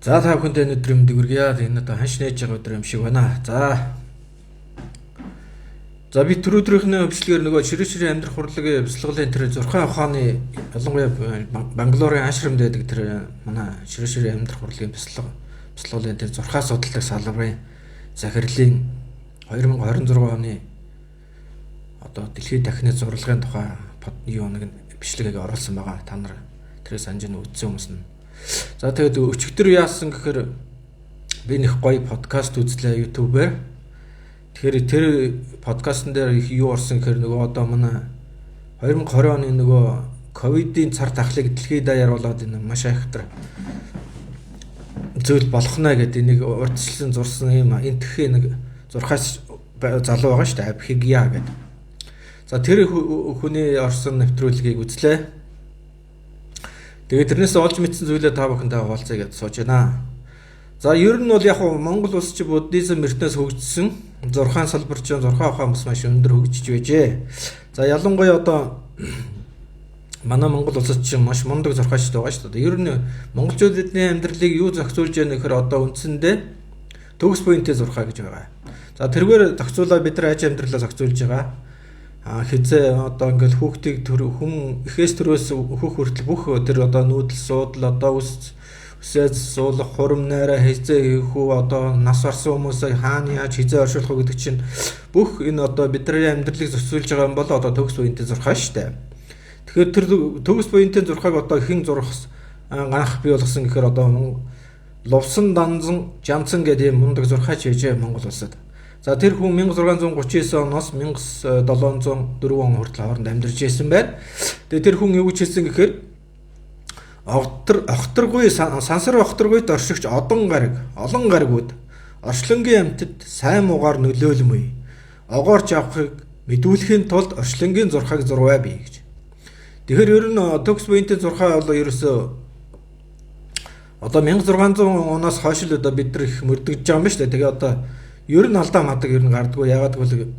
За та бүхэндээ энэ өдрийн мэндийг хүргье. Энэ одоо ханш нээж байгаа өдөр юм шиг байна. За би түр өдрийнхний бичлэгээр нөгөө ширээ ширээ амьдрах урлагийн бясалгалын тэр Зурхай ухааны ялангуяа Бангалорын ашрамд байдаг тэр манай ширээ ширээ амьдрах урлагийн бясалгалын тэр Зурхай судалдаг салбарын захирлын 2026 оны одоо дэлхийд дахины зурлагын тухай юу нэг бичлэгийг оруулсан байгаа. Та нар тэрээс анжин үзсэн хүмүүс нь. За тэгээд өчигдөр яасан гэхээр би нэг гоё подкаст үзлээ YouTube-ээр. Тэгэхээр тэр подкастн дээр их юу орсон гэхээр нөгөө одоо манай 2020 оны нөгөө ковидын цар тахлыг дэлхийд даяар болоод энэ маш их тэр зүйл болох нэ гэдэг энийг урьдчилсан зурсан юм энтхийн нэг зурхаас залуу байгаа шүү дээ, Абхигя гэдэг. За тэр хүний орсон нэвтрүүлгийг үзлээ. Тэгээд тэрнээс олж мэдсэн зүйлээ та бүхэнтэй хуваалцъя гэж сууж байна. За ер нь бол яг Монгол улс чи буддизм эртнээс хөгжсөн зурхаан салбар чинь зурхаан ухаан бас маш өндөр хөгжиж байжээ. За ялангуяа одоо манай Монгол улсад чинь маш мундаг зурхаачд байгаа шүү дээ. Ер нь монголчуудын амьдралыг юу зохицуулж яах гэхээр одоо үндсэндээ төгс буянтай зурхаа гэж байгаа. За тэргээр зохицуулаа бид нар аж амьдралаа зохицуулж байгаа. Хизээ одоо ингээл хүүхдийг төр хүм эхээс төрөөс өөхөх хүртэл бүх тэр одоо нүүдэл суудал одоо үсээд суулгах хурим найраа хизээ хийх үү одоо нас барсан хүмүүсээ хаана яаж хизээ оршуулах уу гэдэг чинь бүх энэ одоо бидний амьдралыг зохицуулж байгаа юм бол одоо төгс буянтай зурхаа штэ. Тэгэхээр тэр төгс буянтай зурхааг одоо хэн зурх ганх бий болгосон гэхээр одоо Лувсан Данзан Жанцан гэдэг юм мундаг зурхаач байжээ Монгол улсад. За тэр хүн 1639 оноос 1704 он хүртэл хооронд амьдарч байсан байна. Тэгээ тэр хүн юу гэж хэлсэн гэхээр огторгүй сансар огторгүйд оршигч одон гариг, олон гаригууд орчлонгийн амьтад сайн муугаар нөлөөлмөй. Огоорч явахыг мэдүүлэхийн тулд орчлонгийн зурхааг зурваа бий гэж. Тэгэхээр ер нь төгс буянтай зурхаа бол ерөөсөө одоо 1600 оноос хойш л одоо бид нар их мөрдөгдөж байгаа юм байна шүү дээ. Тэгээ одоо ер нь алдаа мадаг ер нь гардггүй. Ягаад гэвэл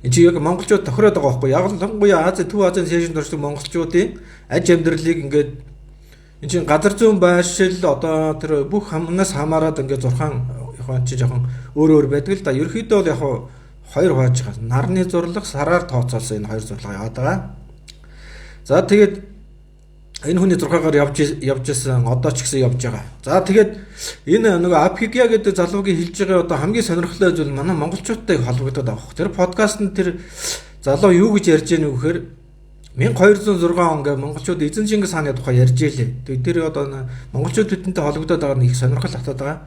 энэ чи яг монголчууд тохироод байгаа байхгүй. Ялангуяа Ази, Төв Азийн шашинд оршдог монголчуудын аж амьдралыг ингээд энэ чинь газар зүүн байршил одоо тэр бүх хамнаас хамаарат ингээд зурхаан яг чи жоохон өөр өөр байдаг л да. Ерөнхийдөө бол яг хоёр хувааж байгаа. Нарны зурлах, сараар тооцоолсон энэ хоёр зурлага яваад байгаа. За тэгээд энэ хүний зурхаагаар явж исэн, одоо ч гэсэн явж байгаа. За тэгээд энэ нөгөө Абхигя гэдэг залуугийн хэлж байгаа одоо хамгийн сонирхолтой зүйл манай монголчуудтай холбогдоод байгаа. Тэр подкастт тэр залуу юу гэж ярьж байгааг вэ гэхээр 1206 он гэ монголчууд эзэн Чингис хааны тухай ярьж ийлээ. Тэгээд тэр одоо монголчууд бидэнтэй холбогдоод байгаа нь их сонирхол татаад байгаа.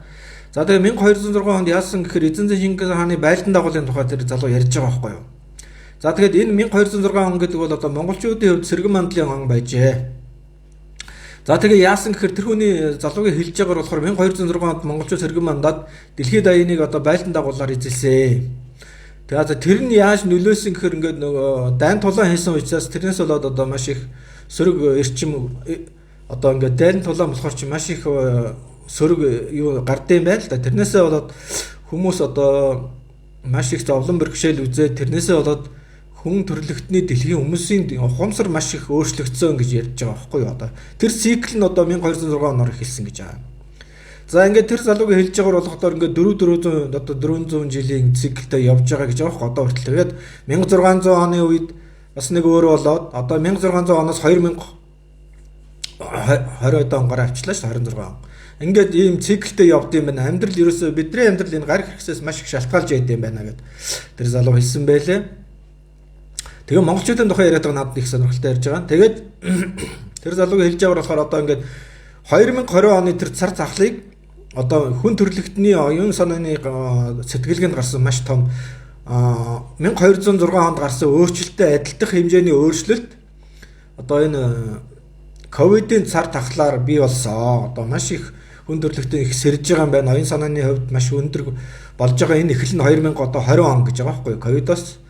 За тэгээд 1206 онд яасан гэхээр эзэн Чингис хааны байлдан дагуулын тухай тэр залуу ярьж байгаа байхгүй юу. За тэгээд энэ 1206 он гэдэг бол одоо монголчуудын хувьд сэргэн мандлын он байжээ. За тэгээ яасан гэхээр тэр хүний залуугийн хэлж байгаагаар болохоор 1206 онд монголчууд сэргэн мандаад дэлхийд даяаныг одоо байлдан дагуулаар эзэлсэн. Тэгээ за тэр нь яаж нөлөөсөн гэхээр ингээд нөгөө дайн тулаан хийсэн учраас тэрнээс болоод одоо маш их сөрөг эрчим одоо ингээд дайн тулаан болохоор чи маш их сөрөг юу гардыг байна л да. Тэрнээсээ болоод хүмүүс одоо маш их зовлон бэрхшээл үзээд тэрнээсээ болоод хүн төрлөختний дэлхийн хүмүүсийн ухамсар маш их өөрчлөгдсөн гэж ярьж байгаа байхгүй юу одоо. Тэр цикл нь одоо 1206 оноор эхэлсэн гэж байгаа. За ингээд тэр залуугийн хэлж байгаагаар болохоор ингээд 4 400 одоо 400 жилийн циклтэй явж байгаа гэж байгаа байхгүй одоо хүртэл. Тэгээд 1600 оны үед бас нэг өөр болоод одоо 1600 оноос 2020 он гараа авчлаа шүү дээ 26 он. Ингээд ийм циклтэй явд юм байна. Амьдрал ерөөсөө бидний амьдрал энэ гар хэрэгсээс маш их шалтгаалж байд юм байна гэд тэр залуу хэлсэн байлээ. Тэгээ монголчуудын тухай яриад байгаа надад их сонирхолтой ярьж байгаа. Тэгээд тэр залуугийн хэлж байгаагаар болохоор одоо ингээд 2020 оны тэр цар тахлыг одоо хүн төрлөختний оюун санааны сэтгэлгээнд гарсан маш том 1206 онд гарсан өөрчлөлттэй адилтах хэмжээний өөрчлөлт одоо энэ ковидын цар тахлаар бий болсон. Одоо маш их хүн төрлөختөө их сэрж байгаа юм байна. Оюун санааны хувьд маш өндөр болж байгаа энэ эхлэл нь 2020 он гэж байгаа байхгүй юу? Ковидоос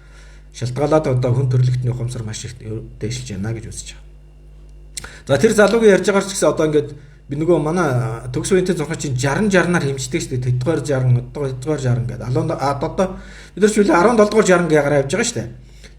шалтгаалаад одоо хүн төрлөختний ухамсар маш их дээшилж байна гэж үзэж байгаа. За тэр залуугийн ярьж байгаагаар ч гэсэн одоо ингээд би нөгөө манай төгс үеийн зурхаа чинь 60 60-аар хэмждэг шүү дээ. Тэдгээр 60, тэдгээр 60 гэдэг. Одоо бид нар ч үлээ 17 дугаар 60 гээгаар явж байгаа шүү дээ.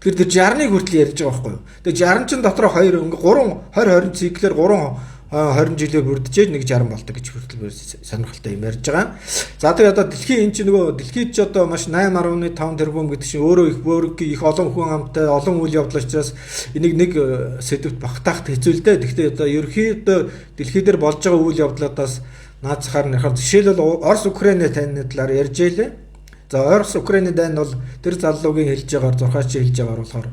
Тэгэхээр тэр 60-ыг хүртэл ярьж байгаа байхгүй юу. Тэгээ 60 чинь дотроо 2 ингээ 3 20 20 циклээр 3 20 жилээр бүрджээд 1.60 болдог гэж хүртэл сонирхолтой юм ярьж байгаа. За тэгээ одоо дэлхийн энэ чинь нөгөө дэлхийд ч одоо маш 8.5 тэрбум гэдэг чинь өөрөө их бөөрөнхий их олон хүн амтай олон үйл явдал учраас энийг нэг сэдвт багтаахад хэцүү л дээ. Гэхдээ одоо ерөнхийдөө дэлхий дээр болж байгаа үйл явдлуудаас наацхаар нэрхэр жишээлбэл Орос Украины таны талаар ярьж байлээ. За Орос Украины дайн бол тэр залуугийн хэлж байгаагаар зурхаач хэлж байгаагаар болохоор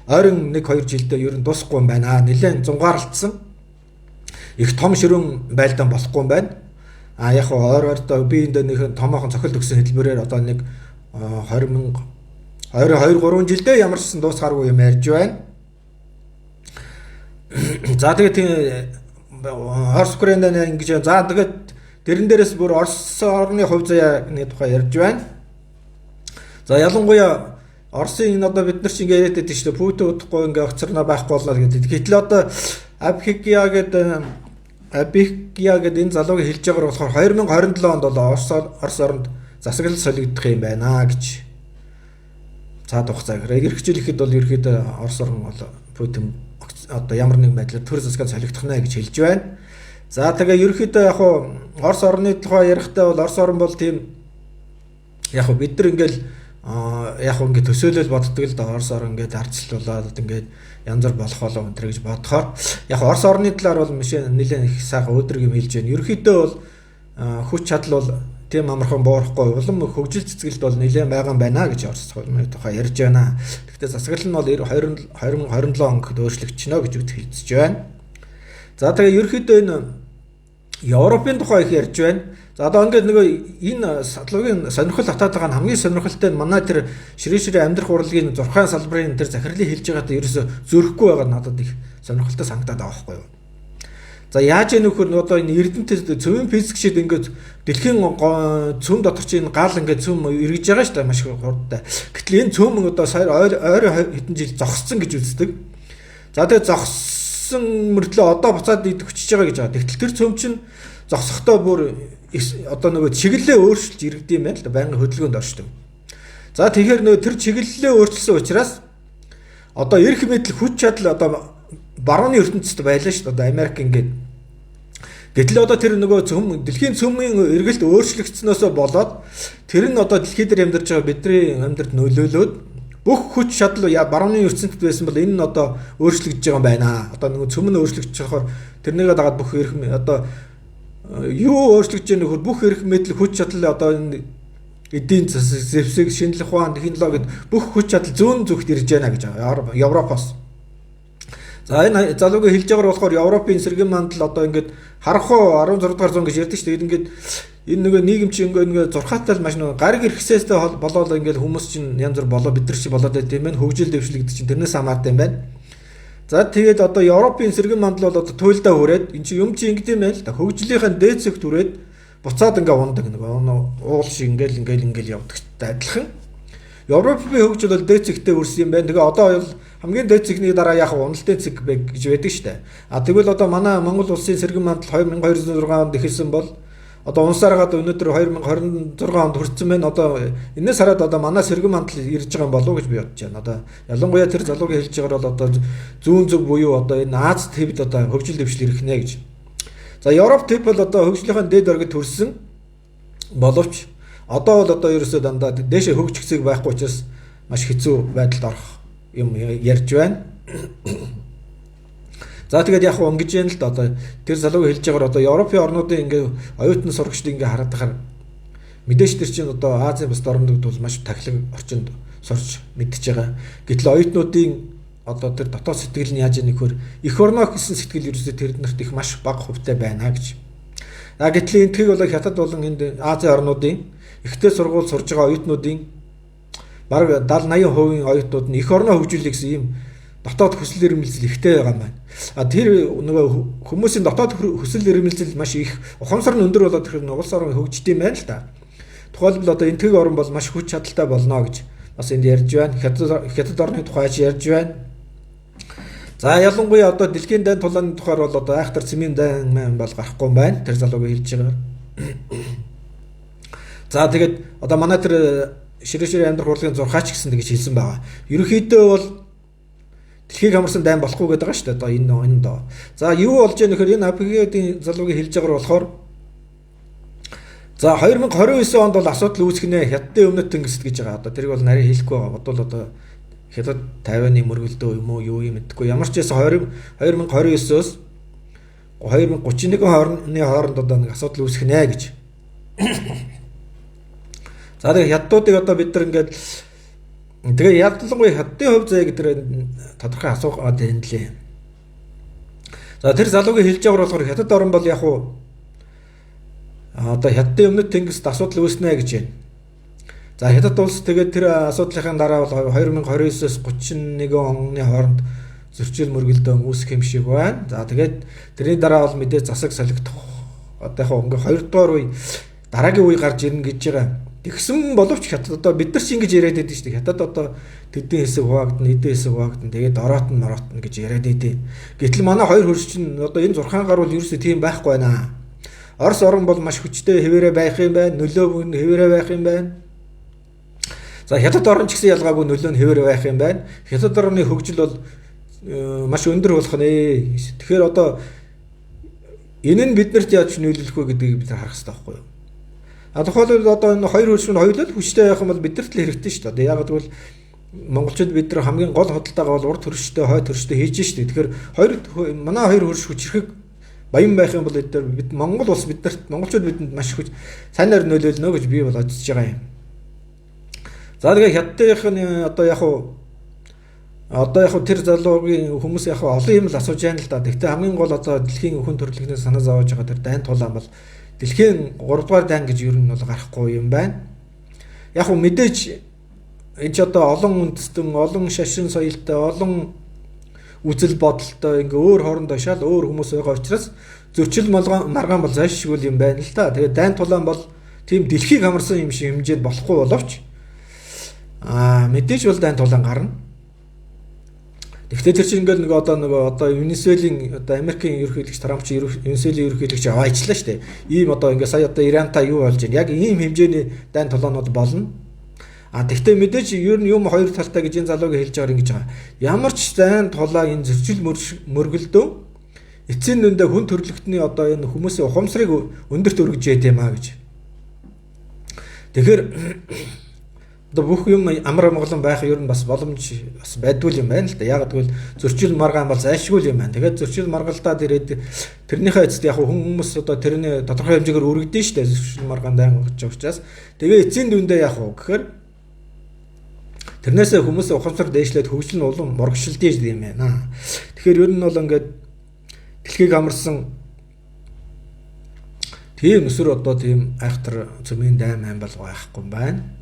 ойрын 1-2 жилдээ ер нь дуусахгүй юм байна. Нилээн зунгаарлцсан. Их том ширүүн байлдаан болохгүй юм байна. А яг ойр ойрдоо би энд нэг томоохон цохилт өгсөн хэлбэрээр одоо нэг 20 мянга 22 3 жилдээ ямар ч сан дуусгааргүй юм ярьж байна. За тэгээд Орос Украинд ингэж за тэгээд тэрэн дээрээс бүр Орос орны хувь заяаны тухай ярьж байна. За ялангуяа Оросын энэ одоо бид нар чинь ингэ яриад байдаг шүү дээ. Путин удахгүй ингээ огцорно байхгүй боллоо гэдэг. Гэтэл одоо Абхикия гэдэг энэ залуугийн хэлж байгаагаар болохоор 2027 онд бол Орос оронд засаглал солигдох юм байна гэж цаад хугацаа. Ирэх жил ихэд бол ерөөхдөө Орос орн бол Путин одоо ямар нэгэн байдлаар төр засаглал солигдох нэ гэж хэлж байна. За тэгээ ерөөхдөө яг хуу Орос орны тухай ярихдаа бол Орос орн бол тийм яг хуу бид нар ингээл яг хуу ингээд төсөөлөл боддог л да Орос орн ингээд ардчлуулад ингээд янз бүр болох болов энэ гэж бодохоор яг Орос орны талаар бол нэлээд их сайхан өөдрөг юм хэлж байна. Ерөнхийдөө бол хүч чадал бол тийм амархан буурахгүй улам хөгжил цэцгэлд бол нэлээд байгаа юм байна гэж Орос орны тухай ярьж байна. Гэхдээ засаглал нь бол 2027 он гэхэд өөрчлөгдчихнө гэж хэлж байна. За тэгээ ерөнхийдөө энэ Европын тухай их ярьж байна. За одоо ингээд нөгөө энэ садлуугийн сонирхол татаад байгаа нь хамгийн сонирхолтой нь манай тэр ширээ амьдрах урлагийн зурхаан салбарын тэр захирлыг хэлж байгаатай ерөөсө зөрөхгүй байгаа нь надад их сонирхолтой санагдаад байгаа байхгүй юу. За яаж яах нөхөр одоо энэ эрдэмтэд цөмийн физикчид ингээд дэлхийн цөм дотор чинь энэ гал ингээд цөм эргэж байгаа шүү дээ маш хурдтай. Гэтэл энэ цөм одоо сая ойрын хэдэн жил зогссон гэж үздэг. За тэгээ зогссон мөртлөө одоо буцаад идэвхжиж байгаа гэж байгаа. Гэтэл тэр цөм чинь зогсохдоо бүр одоо нөгөө чиглэлээ өөрчилж иргэд юм байна л да байнгын хөдөлгөөнд оршдог. За тэгэхээр нөгөө тэр чиглэлээ өөрчилсөн учраас одоо эрх мэдэл хүч чадал одоо барууны ертөнцид байлаа шүү дээ. Одоо Америк ингээд гэтэл одоо тэр нөгөө цөм дэлхийн цөмийн эргэлт өөрчлөгдснөөсөө болоод тэр нь одоо дэлхий дээр амьдарч байгаа бидний амьдралд нөлөөлөөд бүх хүч чадал барууны ертөнцид байсан бол энэ нь одоо өөрчлөгдөж байгаа юм байна. Одоо нөгөө цөм нь өөрчлөгдөж болохоор тэрнийгээ дагаад бүх эрх одоо юу өөрчлөгдөж байгаа нөхөр бүх эрх мэдэл хүч чадал одоо энэ эдийн засаг, зэвсэг, шинжлэх ухаан, технологи гэд бүх хүч чадал зүүн зүгт ирж байна гэж байгаа. Европоос. За энэ залуугийн хэлж байгаагаар болохоор Европын сэргэн мандал одоо ингээд харахгүй 16 дугаар зуун гэж ярьдаг шүү дээ. Ингээд энэ нөгөө нийгэм чинь ингээд зурхаатай л маш нөгөө гариг эрхсээстэй болоод ингээд хүмүүс чинь янз бүр болоо бид нар чи болоод байт юм байна. Хөгжил дэвшил гэдэг чинь тэрнээс хамаатай юм байна. За тэгээд одоо Европын сэргэн мандал бол одоо туйлдаа хүрээд эн чинь юм чи ингэдэм байх л да. Хөгжлийнхэн дээд зэгт хүрээд буцаад ингээ ундаг нөгөө уул шиг ингээл ингээл ингээл явдагтай адилхан. Европын хөгжил бол дээд зэгтээ хүрсэн юм байна. Тэгээ одоо бол хамгийн дээд зэгний дараа яг уналтын цэг гэж байдаг штэ. А тэгвэл одоо манай Монгол улсын сэргэн мандал 2206 онд эхэлсэн бол одоо унсааргаад өнөөдөр 2026 онд хүрсэн байна. Одоо энэс хараад одоо манай сэргэн мандал ирж байгаа юм болов уу гэж би бодож байна. Одоо ялангуяа тэр залуугийн хэлж байгаагаар бол одоо зүүн зүг буюу одоо энэ Аз твд одоо хөгжил дэвшил ирэх нэ гэж. За Европ төв бол одоо хөгжлийнхээ дээд оргид төрсөн боловч одоо бол одоо ерөөсөө дандаа дээшээ хөгжих зэг байхгүй учраас маш хэцүү байдалд орох юм ярьж байна. За тэгээд яг ингэж юм л да одоо тэр залуугийн хэлж байгаагаар одоо Европын орнуудын ингээ оюутан сурагчдыг ингээ хараад байхаар мэдээж тэр чинь одоо Азийн бусад орнууд бол маш тахилан орчинд сурч мэдчихэж байгаа. Гэтэл оюутнуудын одоо тэр дотоод сэтгэл нь яаж яах нөхөр эх орноо гэсэн сэтгэл ерөөсөө тэр нарт их маш бага хувьтай байна гэж. За гэтэл энтхийг бол хятад болон энд Азийн орнуудын ихтэй сургууль сурж байгаа оюутнуудын бараг 70 80% оюутнууд нь эх орноо хөгжүүлэх гэсэн ийм дотоод хүсэл эрмэлзэл ихтэй байгаа юм байна. А тэр нөгөө хүмүүсийн дотоод хүсэл эрмэлзэл маш их ухамсар нь өндөр болоод тэр улс орон хөгждөг юм байна л да. Тухайлбал одоо энтхэг орн бол маш хүч чадалтай болно гэж бас энд ярьж байна. Хятад орны тухай ч ярьж байна. За ялангуяа одоо дэлхийн дайн тулааны тухайар бол одоо айхтар цэмийн дайн маань бол гарахгүй юм байна. Тэр залуугийн хэлж байгаагаар. За тэгээд одоо манай тэр ширээ амьдрах урлагийн зурхаач гэсэн тэгж хэлсэн байгаа. Ерөнхийдөө бол Дэлхийг хамарсан дайн болохгүй гэдэг байгаа шүү дээ. Одоо энэ доо. За юу болж яах нөхөр энэ АПГ-ийн залуугийн хэлж байгаагаар болохоор за 2029 онд бол асуудал үүсэх нэ Хятадын өмнөд тэнгист гэж байгаа. Одоо тэрийг бол нарийн хэлэхгүй байгаа. Бодвол одоо Хятад Тайваны мөргөлдөө юм уу юу юм мэдэхгүй. Ямар ч байсан 2029-оос 2031 оны хооронд одоо нэг асуудал үүсэх нэ гэж. За тэгээ хятадуудыг одоо бид нар ингээд тэгээ ялангуяа хятадын хувь заяа гэдэг тодорхой асуугаад байна лээ. За тэр залуугийн хэлж байгаагаар болохоор хятад орн бол яг уу одоо хятадын өмнөд тэнгист асуудал үүснэ гэж байна. За хятад улс тэгээд тэр асуудлынхаа дараа бол 2029-оос 31 оны хооронд зөрчил мөргөлдөөн үүсэх юм шиг байна. За тэгээд тэрний дараа бол мэдээ засаг солигдох одоо яг ингээ хоёрдугаар үе дараагийн үе гарч ирнэ гэж байгаа. Тэгсэн боловч хятад одоо бид нар ч ингэж яриад байдаг шүү дээ. Хятад одоо тэдэн хэсэг хуваагдана, эдэн хэсэг хуваагдана. Тэгээд ороот нь мороот нь гэж яриад байдаг. Гэтэл манай хоёр хөрш чинь одоо энэ 6 гар бол ерөөсөө тийм байхгүй байна. Орос орон бол маш хүчтэй хэвээрээ байх юм байна. Нөлөө бүр хэвээрээ байх юм байна. За хятад орон ч гэсэн ялгаагүй нөлөө нь хэвээрээ байх юм байна. Хятад орны хөгжил бол маш өндөр болох нэ. Тэгэхээр одоо энэ нь биднэрт яаж нөлөөлөх вэ гэдгийг бид харах хэрэгтэй байхгүй юу? А тухайлбал одоо энэ хоёр хөрш нь хоёулаа л хүчтэй байх юм бол биднэрт л хэрэгтэй шүү дээ. Яг гэвэл монголчууд бид нар хамгийн гол худалдаагаа бол урд хөрштэй, хойд хөрштэй хийж шүү дээ. Тэгэхээр хоёр манай хоёр хөрш хүчрхэг баян байх юм бол бид Монгол улс биднэрт монголчууд бидэнд маш хүч сайнаар нөлөөлнө гэж би бол бодож байгаа юм. За тэгээ хятадынх нь одоо яг уу одоо яг тэр залуугийн хүмүүс яг олон юм л асууж байна л да. Гэхдээ хамгийн гол одоо дэлхийн хүн төрөлхтний санаа зовоож байгаа тэр дайн тулаан бол дэлхийн 3 дугаар дайн гэж ер нь бол гарахгүй юм байна. Яг уу мэдээж энэ ч одоо олон үндэстэн, олон шашин соёлтой, олон үзэл бодолтой ингээ өөр хоорондоо шал өөр хүмүүс байгаа учраас зөрчил маргаан бол зайлшгүй юм байна л да. Тэгээд дайн тулаан бол тийм дэлхийг хамарсан юм шиг хэмжээнд болохгүй боловч мэдээж бол дайн тулаан гарна. Гэхдээ тэр чинь ингээл нөгөө одоо Венесуэлийн одоо Америкийн ерөнхийлөгч Трамп чи Венесуэлийн ерөнхийлөгч аваачлаа шүү дээ. Ийм одоо ингээ сая одоо Ирантай юу болж байна? Яг ийм хэмжээний дайн тулаанууд болно. А тэгвэл мэдээж ер нь юм хоёр талтай гэж энэ залуугийн хэлж байгаа ингэж байгаа. Ямар ч зайн тулаа энэ зөрчил мөргөлдөө эцсийн дүндээ хүн төрөлхтний одоо энэ хүмүүсийн ухамсарыг өндөрт өргөж яд юм а гэж. Тэгэхээр одоо бүх юм амар амгалан байх ер нь бас боломж бас байдгүй юм байна л да. Яг гэвэл зөрчил маргаан бол зайлшгүй юм байна. Тэгээд зөрчил маргалдаад ирээд тэрнийхээ эцэст яг хүмүүс одоо тэрний тодорхой хэмжээгээр өргөдөн шүү дээ. Зөрчил маргаан дайн гэж байгаа учраас тэгээ эцсийн дүндээ яг уу гэхээр тэрнээсээ хүмүүсийн ухамсар дээшлээд хөгжил нь улам моргшилдэж юм байна. Тэгэхээр ер нь бол ингээд дэлхийг амарсан тийм өсөр одоо тийм айхтар цөмийн дайн майн бол байхгүй юм байна.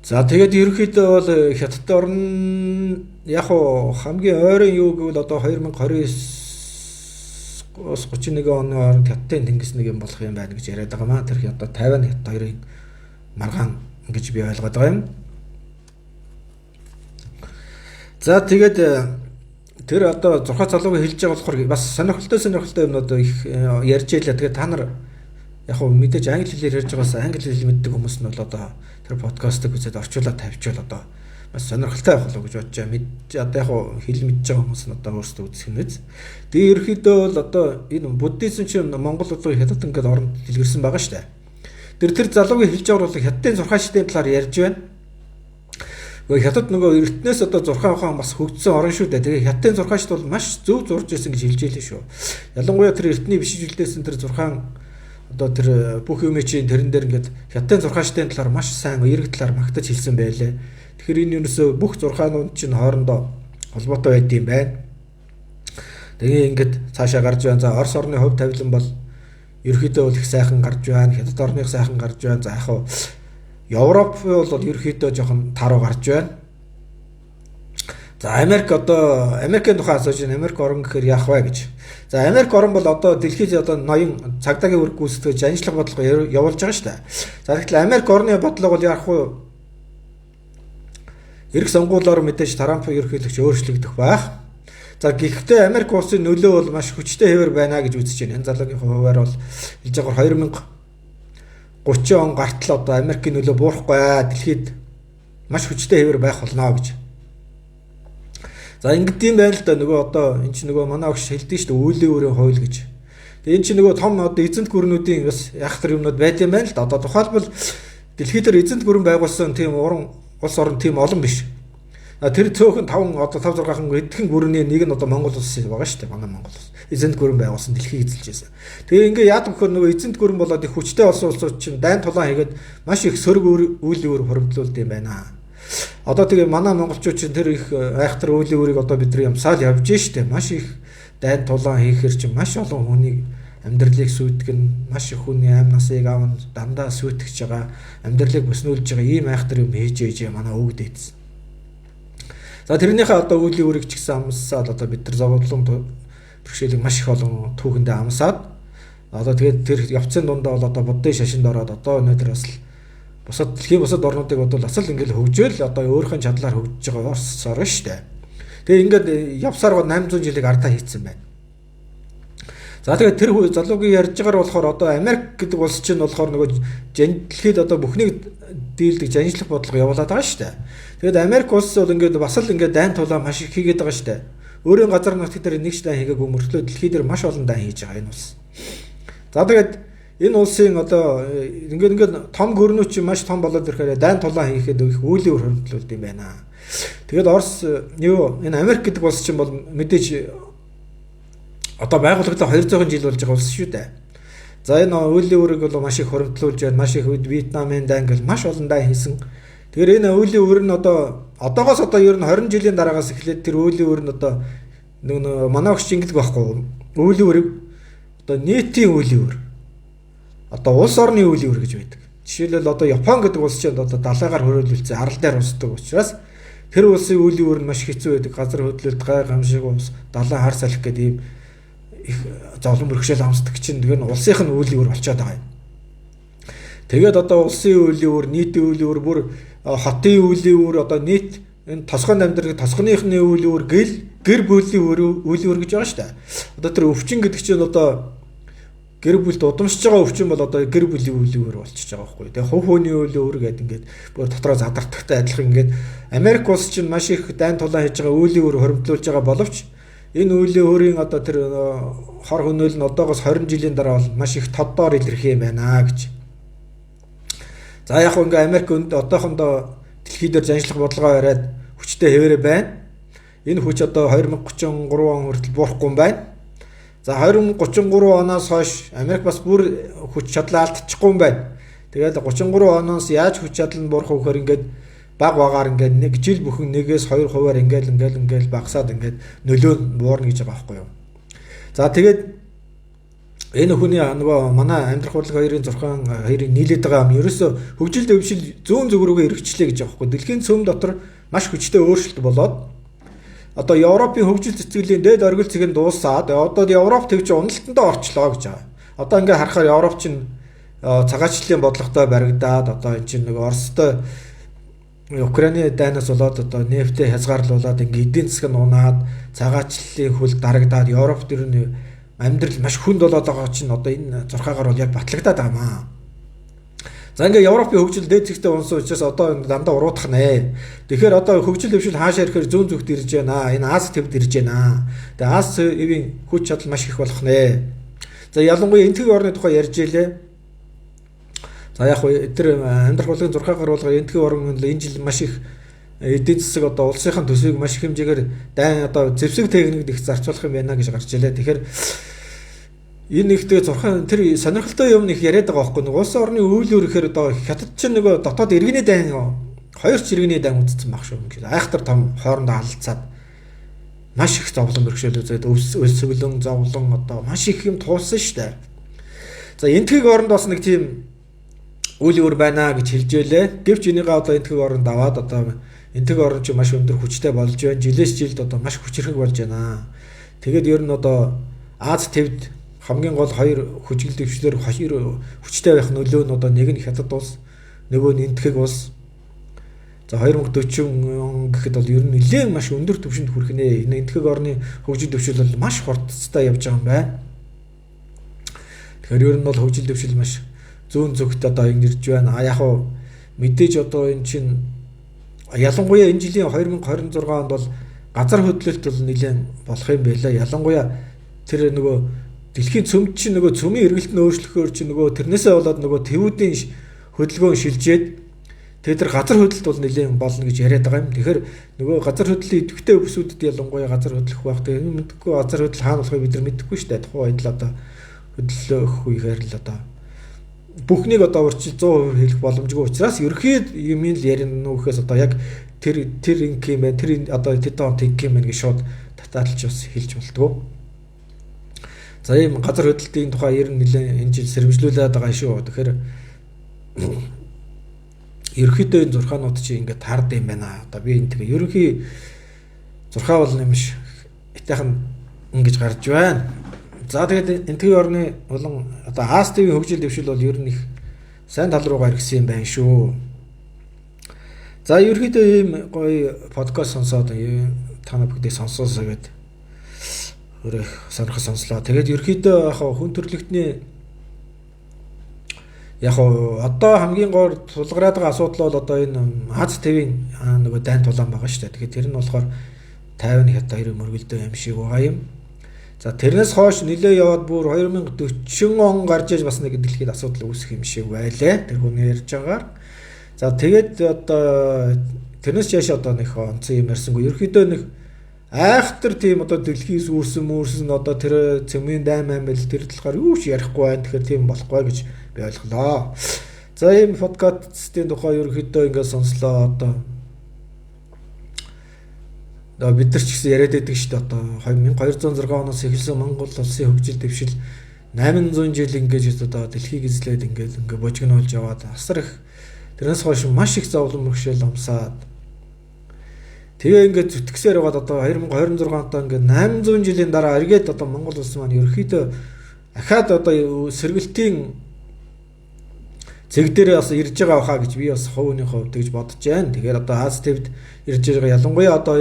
За тэгээд ерөнхийдөө бол хятад орн яг уу хамгийн ойрын юу гэвэл одоо 2029-оос 31 оны хооронд хятадын тэнгис нэг юм болох юм байна гэж яриад байгаа маа. Тэр одоо Тайван хятад хоёрын маргаан гэж би ойлгоод байгаа юм. За тэгээд тэр одоо зурхаа залуугийн хэлж байгаа болохоор бас сонирхолтой юмнууд их ярьж байлаа. Тэгээд та нар яг хөө мэдээж англи хэлээр ярьж байгаас англи хэл мэддэг хүмүүс нь бол одоо тэр подкастыг үзээд орчуулаад тавьчихвал одоо бас сонирхолтой байх болов уу гэж бодож байгаа. Одоо яг хөө хэл мэдж байгаа хүмүүс нь одоо өөрсдөө үзэх юм биз. Тэгээ ерөөхдөө бол одоо энэ буддизм чинь Монгол улсын хятад ингээд оронд дэлгэрсэн байгаа шүү дээ. Тэр залуугийн хэлж байгаа бол хятадын зурхаа шидийн талаар ярьж байна. Гэхдээ хятад нөгөө эртнээс одоо зурхаа ухаан бас хөгжсөн орн шүү дээ. Тэгээ хятадын зурхаа шид бол маш зөв зурж ирсэн гэж хэлж байлээ шүү. Ялангуяа тэр эртний бишиж үлдээсэн тэр зурхаан одоо тэр бүх юм чинь тэрэн дээр ингээд хятадын зурхаа шидийн талаар маш сайн эерэг талаар магтаж хэлсэн байлээ. Тэгэхээр энэ ерөөсөө бүх зурхаанууд чинь хоорондоо холбоотой байд юм байна. Тэгээ ингээд цаашаа гарч байна. За Орос орны хувь тавилан бол ерөөхдөө бол их сайхан гарч байна. Хятад орных сайхан гарч байна. За яг хав Европ бол ерөөхдөө жоохон таруу гарч байна. За Америк одоо Америкийн тухай асууж байна. Америк орн гэхээр яах вэ гэж. За Америк орн бол одоо дэлхийд одоо ноён цагдаагийн үүрэг гүйцэтгэж ажиллах бодлого явуулж байгаа шүү дээ. За тэгэхээр Америк орны бодлого бол яах вэ? Эрх сонгуулиор мэдээж Трамп ерөнхийлөгч өөрчлөгдөх байх. За гэхдээ Америк улсын нөлөө бол маш хүчтэй хэвээр байна гэж үзэж байна. Энэ залуугийн хувьар бол хэлж байгаагаар 2030 он гартал одоо Америкийн нөлөө буурахгүй аа. Дэлхийд маш хүчтэй хэвээр байх болно гэж. За ингэдэм байх л да, нөгөө одоо эн чинь нөгөө манай огш хэлдэг шүү дээ, үүлийн үрийн хууль гэж. Тэгээ эн чинь нөгөө том одоо эзэнт гүрнүүдийн бас яхтар юмнууд байд юм байна л да. Одоо тухайлбал дэлхий дээр эзэнт гүрэн байгуулсан тийм уран улс орн тийм олон биш. Тэр цөөхөн 5 одоо 5 6хан хэдхэн гүрний нэг нь одоо Монгол улс байгаа шүү дээ. Манай Монгол улс. Эзэнт гүрэн байгуулсан, дэлхийг эзэлж байсан. Тэгээ ингээ яадаг вөхөр нөгөө эзэнт гүрэн болоод их хүчтэй болсон улсууд чинь дайн тулаан хийгээд маш их сөрөг үйл үр хуримтлуулд юм байна. Одоо тэгээ манай монголчууд чинь тэр их айхтар үеийн үрийг одоо бид нар ямсаал явж штэ. Маш их дайн тулаан хийхээр чинь маш олон хүний амьдралыг сүйтгэн, маш их хүний амь насыг аван дандаа сүйтгэж байгаа, амьдралыг бүснүүлж байгаа ийм айхтар юм хийж ээж манай өвөг дээдсэн. За тэрнийхээ одоо үеийн үрийг ч гэсэн амсаад одоо бид нар зовлон бэрхшээлийг маш их олон түүхэндээ амсаад одоо тэгээд тэр явцын дундаа бол одоо буддын шашинд ороод одоо өнөөдөр бас л бусад дэлхийн бусад орнуудыг бодвол бас л ингээл хөгжөөл одоо өөрийнхөө чадлаар хөгжиж байгаа улс орн шүү дээ. Тэгээ ингээд явсаар 800 жилийг ардаа хийцэн байна. За тэгээд тэр залуугийн ярьж байгаагаар болохоор одоо Америк гэдэг улс чинь болохоор нөгөө дэлхийд одоо бүхнийг дийлдэг жанжлах бодлого явуулаад байгаа шүү дээ. Тэгээд Америк улс бол ингээд бас л ингээд дайн тулаан маш их хийгээд байгаа шүү дээ. Өөрийн газар нутаг дээр нэг ч дайн хийгээгүй мөртлөө дэлхий дээр маш олон дайн хийж байгаа энэ улс. За тэгээд энэ улсын одоо ингээд том гөрнүүд чинь маш том болоод ирэхээр дайн тулаан хийхэд их үеийн үр хөрөмтлүүлд юм байна. Тэгээд Орос юу энэ Америк гэдэг улс чинь бол мэдээж одоо байгуулагдлаа 200 жил болж байгаа улс шүү дээ. За энэ үеийн үрийг бол маш их хуримтлуулж байна. Маш их үед Вьетнамын дайн гэл маш олон дайн хийсэн. Тэгэхээр энэ үеийн үр нь одоо одоогоос одоо ер нь 20 жилийн дараагаас эхлээд тэр үеийн үр нь одоо нэг манай огч ингэдэг байхгүй. Үеийн үрийг одоо нийтийн үеийн үр. Одоо улс орны үеийн үр гэж байдаг. Жишээлбэл одоо Япон гэдэг улс чинь одоо далайгаар хөрөөлүүлсэн арал дээр унсдаг учраас тэр улсын үеийн үр нь маш хэцүү байдаг. Газар хөдлөлт, гай гамшиг ус, далайн хар салхи гэдэг ийм их зовлон бэрхшээл амсдаг чинь тэгэхээр улсынх нь үеийн үр болчиход байгаа юм. Тэгээд одоо улсын үеийн үр, нийтийн үеийн үр, бүр хотын үеийн үр, одоо нийт энэ тосгон амьдрал тосгоныхны үеийн үр гэл гэр бүлийн үеийн үр гэж байгаа шүү дээ. Одоо тэр өвчин гэдэг чинь одоо гэр бүлд удамшиж байгаа өвчин бол одоо гэр бүлийн үеийн үр болчихж байгаа байхгүй. Тэгээ хувь хүний үеийн үр гэдэг ингээд бүр дотроо задартагтай адилхан ингээд Америк улс чинь маш их дайн тулаан хийж байгаа үеийн үр хоримтлуулж байгаа боловч энэ үеийн өөрийн одоо тэр хор хөнөөл нь одоогоос 20 жилийн дараа бол маш их тоддоор илэрх юм байна гэж. За яг хөө ингээ Америк одоохондоо дэлхий дээр заншлах бодлогоо бариад хүчтэй хэвээрээ байна. Энэ хүч одоо 2033 он хүртэл буурахгүй юм байна. За 2033 оноос хойш Америк бас бүр хүч чадлаа алдчихгүй юм байна. Тэгээд 33 оноос яаж хүч чадал нь буурах вэ гэхээр ингээд баг багаар ингээд нэг жил бүхэн 1-ээс 2%-аар ингээд багасаад ингээд нөлөө нь буурна гэж байгаа байхгүй юу. За тэгээд энэ хүний нөгөө манай амьдрах урлаг хоёрын зурхаан хоёрын нийлээд байгаа юм ерөөсө хөгжил дэвшил зүүн зүг рүүгээ эргэжлээ гэж байгаа байхгүй. Дэлхийн цөм дотор маш хүчтэй өөрчлөлт болоод одоо Европын хөгжил цэцгэлийн дээд оргил цэг нь дуусаад одоо Европ тэгж уналтандаа орчлоо гэж байгаа. Одоо ингээд харахаар Европ чинь цагаачлалын бодлоготой баригдаад одоо эн чинь нөгөө Оростой Украины дайнаас болоод одоо нефтээ хязгаарлуулад ингээд эдийн засаг нь унаад цагаачлалын хөл дарагдаад Европ дэр нь амьдрал маш хүнд болоод байгаа чинь одоо энэ зурхаагаар бол яг батлагдаад байгаа маа. За ингээ Европын хөгжил дээд зэгтээ унсан учраас одоо дандаа уруудах нэ. Тэгэхээр одоо хөгжил дэвшил хаашаа ирэхээр зүүн зүгт ирж байна. Энэ Ази твд ирж байна. Тэгээ Ази твийн хүч чадал маш их болох нэ. За ялангуяа энэтхэг орны тухай ярьж илээ. За яг тэр амьдрах болгон зурхаа гаруулгаар энэтхэг орн энэ жил маш их эдийн засаг одоо улсынхаа төсвийг маш их хэмжээгээр дайн одоо зэвсэг техникд их зарцуулах юм байна гэж гарч илээ. Тэгэхээр энэ ихтэй зурхаан тэр сонирхолтой юм их яриад байгаа байхгүй нэг улс орны үйл үр ихээр одоо хятад чинь нөгөө дотоод иргэний дайн хоёр ч иргэний дайн үтцсэн баг шүү. Айхтар том хоорондоо алалцаад маш их зовлон бэрхшээл үзээд өлсгөлөн зовлон одоо маш их юм туулсан шүү дээ. За энэтхэг оронд бас нэг тийм үйл үр байна гэж хэлж байлээ. Гэвч энийгээ одоо энэтхэг оронд аваад одоо энэтхэг орн чинь маш өндөр хүчтэй болж байна. Жилээс жилд одоо маш хүчирхэг болж байна. Тэгээд ер нь одоо Аз твд хамгийн гол хоёр хүчил дэвшлэр хоёр хүчтэй байх нөлөө нь одоо нэг нь хятад улс, нөгөө нь энэтхэг улс. За 2040 гэхэд бол ер нь нэлээд маш өндөр түвшинд хүрэх нэ. Энэ энэтхэг орны хөгжил дэвшил бол маш хурдцтай явж байгаа юм байна. Тэгэхээр ер нь бол хөгжил дэвшил маш зүүн зүгт одоо ирж байна. А яг хуу мэдээж одоо энэ чинь ялангуяа энэ жилийн 2026 онд бол газар хөдлөлт бол нэлээд болох юм байлаа. Ялангуяа тэр нөгөө дэлхийн цөм чинь нөгөө цөмийн эргэлт нь өөрчлөхөөр чинь нөгөө тэрнээсээ болоод нөгөө тэвүүдийн хөдөлгөөн шилжээд тэгээд тэр газар хөдлөлт бол нэлээд болно гэж яриад байгаа юм. Тэгэхээр нөгөө газар хөдлөлийн идэвхтэй бүсүүдэд ялангуяа газар хөдлөх байх. Тэгээд мэдэхгүй газар хөдлөл хаана болохыг бид нар мэдэхгүй шүү дээ. Тухайн үед л одоо хөдлөх үеэр л одоо бүхнийг одоо урьдчил 100% хэлэх боломжгүй учраас ерөнхий юм л ярина нүхээс одоо яг тэр тэр ингэх юм байна, тэр одоо тэд он тэгэх юм байна гэж шууд татаалж бас хэлж болтгоо. За ийм газар хөдлөлтийн тухай ер нь нэлээд энэ жил сэрэмжлүүлээд байгаа шүү. Тэгэхээр ерөнхийдөө энэ зурхаанууд чи ингээд таард юм байна. Одоо би энэ тэгээ ерөнхий зурхаа бол юм биш. Итайхан ингэж гарч байна. За тэгээд Энэтхэгийн орны болон одоо Аз ТV-ийн хөгжил дэвшил бол ер нь их сайн тал руугаа эргэсэн юм байна шүү. За ерөнхийдөө ийм гоё подкаст сонсоод та нар бүгдийг сонсоосоо гэд өөрөө их сонирхол сонслоо. Тэгээд ерөнхийдөө яг хүн төрөлхтний яг одоо хамгийн гол тулгараад байгаа асуудал бол одоо энэ Аз ТV-ийн нөгөө дайн тулаан байгаа шүү дээ. Тэгээд тэр нь болохоор 50 хятад хоёрын мөргөлдөө юм шиг байгаа юм. За тэрнээс хойш нилээ яваад бүр 2040 он гарч иж бас нэг дэлхийд асуудал үүсэх юм шиг байлаа. Тэр хүний ярьж байгаагаар. За тэгээд одоо тэрнээс чааш одоо нэг онцон юм ярьсангүй. Ерөнхийдөө нэг айхтар тийм одоо дэлхийс үүрсэн үүрсэн одоо тэр цөмийн дайм ам байл тэр талаар юу ч ярихгүй байна. Тэгэхээр тийм болохгүй гэж би ойлголоо. За ийм подкастын тухай ерөнхийдөө ингээд сонслоо одоо бид нар ч гэсэн яриад байдаг шүү дээ. Одоо 1206 оноос эхэлсэн Монгол улсын хөгжил дэвшил 800 жил ингэж одоо дэлхийг эзлээд ингээд ингээ божигнуулж яваад асар их тэрнээс хойш маш их зовлон мөргшөөл амсаад тэгээ ингээд зүтгэсээр байгаад одоо 2026 онд ингээд 800 жилийн дараа эргээд одоо Монгол улс маань ерөөхдөө ахаад одоо сэргэлтийн цэг дээр бас ирж байгаа баха гэж би бас хувийн хувьд тэгж бодож байна. Тэгэхээр одоо Аз ТV-д ирж байгаа ялангуяа одоо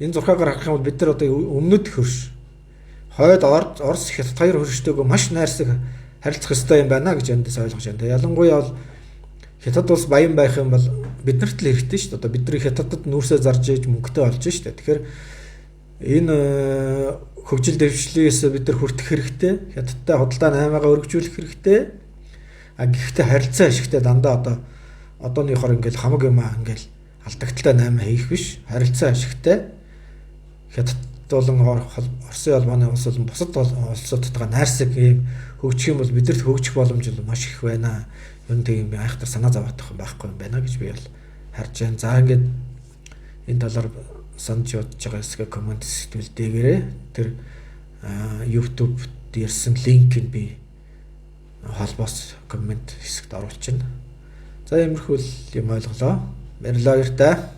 энэ зурхаагаар харах юм бол бид нар одоо өмнөд хөрш хойд Орос Хятад хоёр хөрштэйгөө маш найрсаг харилцах ёстой юм байна гэж эндээс ойлгож байна. Тэгээ ялангуяа бол Хятад улс баян байх юм бол биднэрт л хэрэгтэй шүү дээ. Одоо бид нар Хятадд нүүрсээ зарж иж мөнгөтэй болж шүү дээ. Тэгэхээр энэ хөгжил дэвшлээс бид нар хүртэх хэрэгтэй. Хятадтай худалдаа наймаагаа өргөжүүлэх хэрэгтэй. А гэхдээ харилцаа ашигтай дандаа одоо одооныхоор ингээл хамаг юм аа ингээл алдагдaltaй наймаа хийх биш. Харилцаа ашигтай Хятад болон Оросын холбооны улс болон бусад улсуудтайгаа найрсаг ийм хөгжих юм бол бидэрт хөгжих боломж маш их байна. Ер нь тийм айхтар санаа зовоодох юм байхгүй юм байна гэж би бол харж байна. За ингээд энэ талаар санаж бодож байгаа хэсгээ коммент хэсэгт үлдээгээрэй. Тэр YouTube дээрсэн линкийг би холбоос коммент хэсэгт оруулчихна. За иймэрхүү юм ойлголоо. Баярлалаа баяртай.